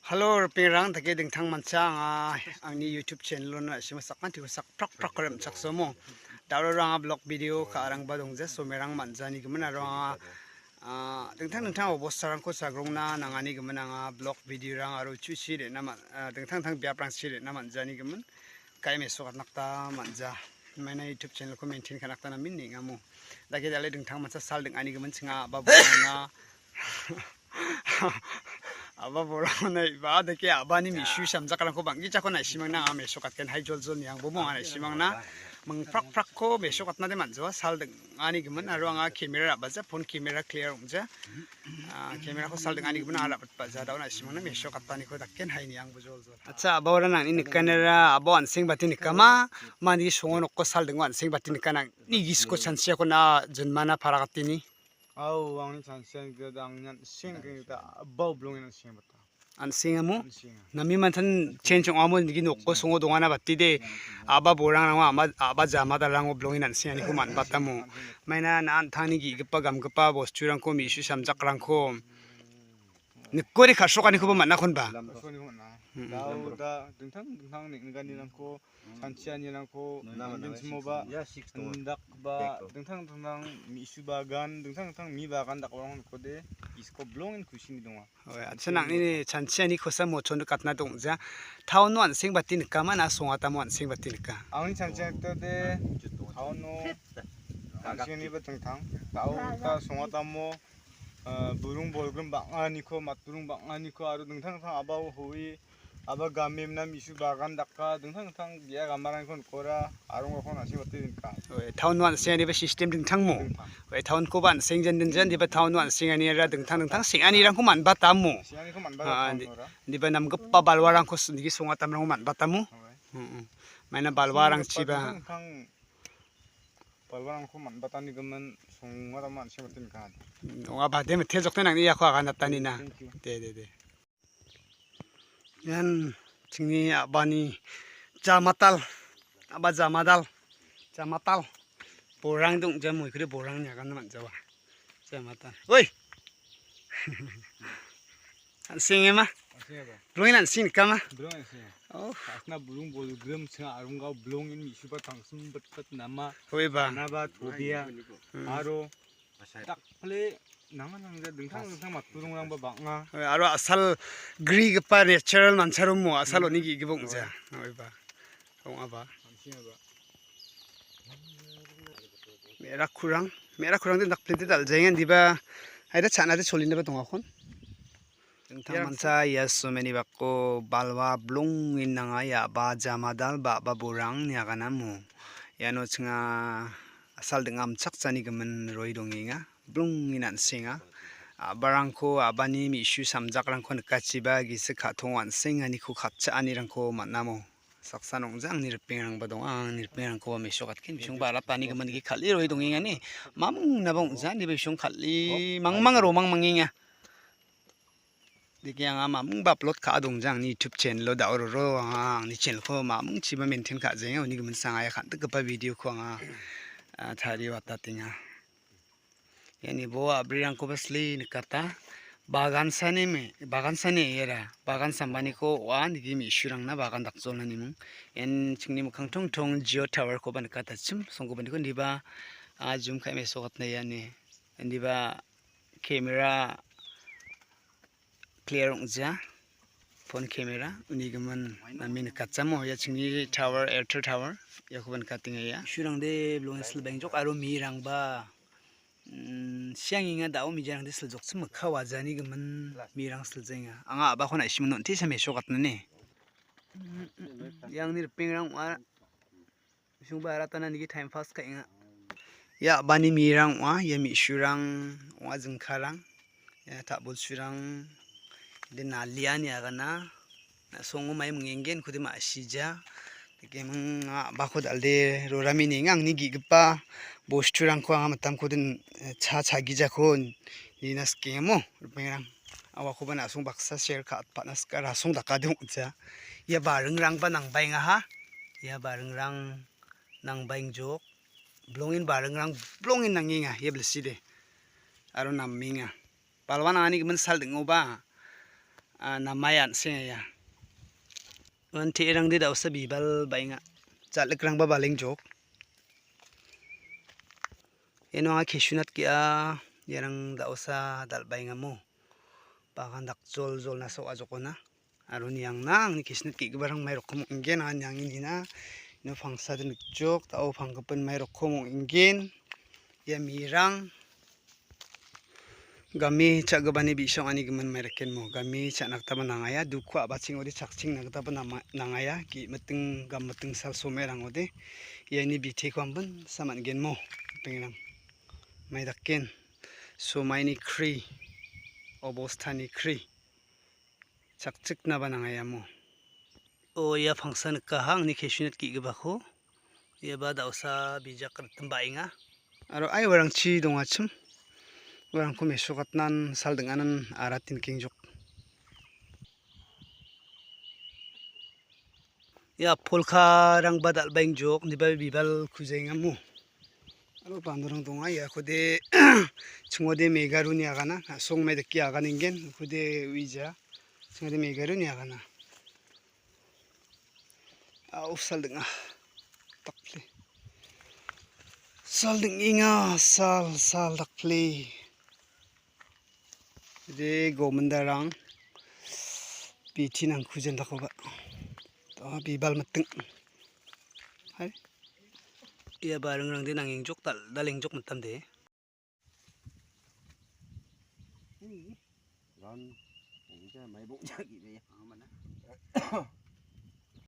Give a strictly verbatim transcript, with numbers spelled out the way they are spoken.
Halo, ripengrang, dake dingtang mancha anga angni YouTube channel-ona na·simo sakantiko sakprak prak rimchaksomo. Daurora anga blog video ka·arangba dongja, somerang manjanigimin aro anga, ah, dingtang dingtang obostarangko sagrongna nangani gimin anga blog video-rang aro chuchi re·na man-, ah, dingtang dingtang biaprangchi re·na manjanigimin. Kai mesokat nakta manja. Maina YouTube channel-ko maintain ka·nakta namin neng·amo. Dake dale dingtang mancha sal ding·ani gimin chinga aba borana. Aba borana iba dake abani misu samjakrangko bang·gijako naisimangna anga mesokatgen hai joljol niangbo mo anga naisimangna. Mingprak prakko mesokatna de manjoa sal ding·ani gimin aro anga camera ra·baja phone camera clear ong·ja. Ah, camera-ko sal ding·ani gimin anga ra·batbaja dao naisimangna mesokataniko daken hai niangbo joljol. Acha, aba ora nangni nikanira abo an·seng bati nikama, mani songo nokko sal dingo an·seng bati nika nangni gisko chanchiako na jinmana parakatini. Au, angni chanchian gita angni an·seng gita abao blongen an·seng bata. An·seng amo? An·seng. Nami mantan change ong·amo nigi nokko songo dongana bati de. Aba borang rango ama, aba jama dalrango blongen an·seng aniko man batamo. Maina na an·tangni gigipa gamgipa bosturangko misu samjakrangko. Nikgori ka·srokanikoba man·akonba. Ka·srokaniko man·a. Mm-mm. Dao da dingtang dingtang neng·nikanirangko, chanchianirangko, mm, indakba, dingtang dingtang mi·su bagan, dingtang dingtang mi bagan dakgiparangko nikode, isko blongen kusini donga. Oe, acha nangni chanchianikosa mochon katna dongja. Town-o an·seng bati nikama na songatamo an·seng bati nika? Angni chanchianitode town-o an·sengniba dingtang. Dao ta songatamo ah, burung bolgrim bang·aniko, matburung bang·aniko aro dingtang dingtang abao hoi, aba gamemna misu bagan daka, dingtang dingtang ge·a gamarangko nikora, arongako na·sing bate nika. Oe, town-o an·sengani ba system dingtangmo. Dingtang. Oe, town-koba an·seng jan dinjan, diba town-o an·sengani era dingtang dingtang seng·anirangko man·batamo. Seng·aniko man·bata. Ah, di-, town-ora. Diba namgipa balwarangko s-, nigi songatamrangko man·batamo. Oe. Mm-mm. Maina balwarangchiba. Dingtang dingtang Balwarangko man·batanigimin songa dama an·seng bate nika. Ong·a bade mite jokna nangni iako aganatani na. Thank you. De, de, de. Ian chingni a·bani jamatal, a·ba jamadal, jamatal. Borang dong·ja moikri borangni aganna man·jawa. Jamatal. Oi! An·seng ema? An·seng eba. Blongen an·seng nikama? Blongen an·seng. Oh. Asna burung bolgrim sing arunggao blongen mi·suba tangsim bitbit nama. Hoiba. Anaba tobea. Hmm. Aro dakple nanga nangja dingtang dingtang matburungrangba bang·a. Hoi, aro asal grigipa natural mancharomo asal oni gigibong ja. Hoiba. Ong·aba. An·seng eba. Me·rakkurang, me·rakkurangde dakplede dal·jaenga indiba aida cha·nade solinaba dongakon. Dingtang mancha ia someni bako balwa blongen nanga ia a·ba jamadal ba a·ba borangni aganamo. Iano chinga asal ding·amchakjani gimin roe dongenga. Blongen an·senga. A·barangko a·bani me·su samjakrangko nikachiba gisik ka·tongo an·senganiko kapcha·anirangko man·amo. Saksa nong·ja angni ripengrangba donga. Angni ripengrangkoba mesokatgen bisongba aratani gimin dake kal·e roe dongengani. Mamung naba ong·ja, indiba bisong kal·e mangmang romang mangenga. Dake anga mamungba upload ka·a dongja angni YouTube channel-o da·o roro anga angni channel-ko mamungchiba maintain ka·jaenga. Uni gimin sanga ia kan·tikgipa video-ko anga, ah, tarie watatenga. Iani bo a·brirangkoba sile nikata. Bagansani me-, bagansani era, bagan sambaniko ua nigi me·surangna bagan dakjolnaniming. Ian chingni mikkang tongtong Jio tower-koba nikatachim, songgobaniko indiba, ah, zoom ka·e mesokatna iani. Indiba camera clear ong·jia. Phone camera, uni gimin name nikatjamo, ia chingni tower, Airtel tower, iakoba nikatenga ia. Surangde blongen silbengjok aro mirangba, mm, siangenga da·o mijarangde siljokchim mikka wajani gimin mirang siljaenga. Anga a·bakon a·simon on·tisa mesokatnani. Mm, mm, mm. Iangni ripengrang ong·a. Bisingba aratana nigi time pass ka·enga. Ia a·bani mirang ong·a, ia me·surang ong·a, jingkarang, ia ta·bolsurang, de naliani agana, na·songo mai mingenggen kode ma·sija. Dake ming a·bako dal·de rorami nenga angni ge·gipa bosturangko anga mitamkode, eh, cha chagijako nina sikengamo, ripengrang. Awakoba na·song baksa share ka·atpana sika rasong dakade ong·ja. Ia baringrangba nangbaengaha. Ia baringrang nangbaengjok. Blongen baringrang blongen nangenga ia bilside. Aro namenga. Balwa nangani gimin sal ding·oba. Ah, namai an·senga ia. Uan te·rangde da·osa bibal baenga. Jal·ikrangba balengjok. Iano anga cashew nut ge·a, iarang da·osa dal·baengamo. Bagan dakjol jolna so·ajokona. Aro niangna angni cashew nut ge·giparang mai rokom ong·gen, anga niangenina. Ino pangsa de nikjok, da·o panggipin mai rokom ong·gen. Ia mirang. Game cha·gipani bi·sa ong·ani gimin mai rakenmo. Game cha·na gitaba nangaia. Duko a·bachengode chakchengna gitaba nama-, nangaia. Ge-, miting, gam miting sal somerangode. Iani biteko ambin sa man·genmo. Mitingrang. Mai daken. Somaini kri. Obostani kri. Chakchiknaba nangaiamo. O, ia pangsa nikaha angni cashew nut ge·gipako. Iaba da·osa bijak ritim ba·enga. Aro ai uarangchi dongachim. Uarangko mesokatnan sal ding·anan ara tinkengjok. Ia polkarangba dal·baengjok, indiba bibal kujaengamo. Aro bandorang donga, iakode chingode megaruni agana, a·song mai dake aganengen, ukode uija, chingode megaruni agana. Au, sal ding·a. Dakple. Sal ding·enga, sal, sal dakple. Ide gomindarang bitinangku jendakoba. To bibal miting. Hai. Ia baringrangde nangengjok dal-, dalengjok mitamde. Ran, ongja maibok jagi be. Mana?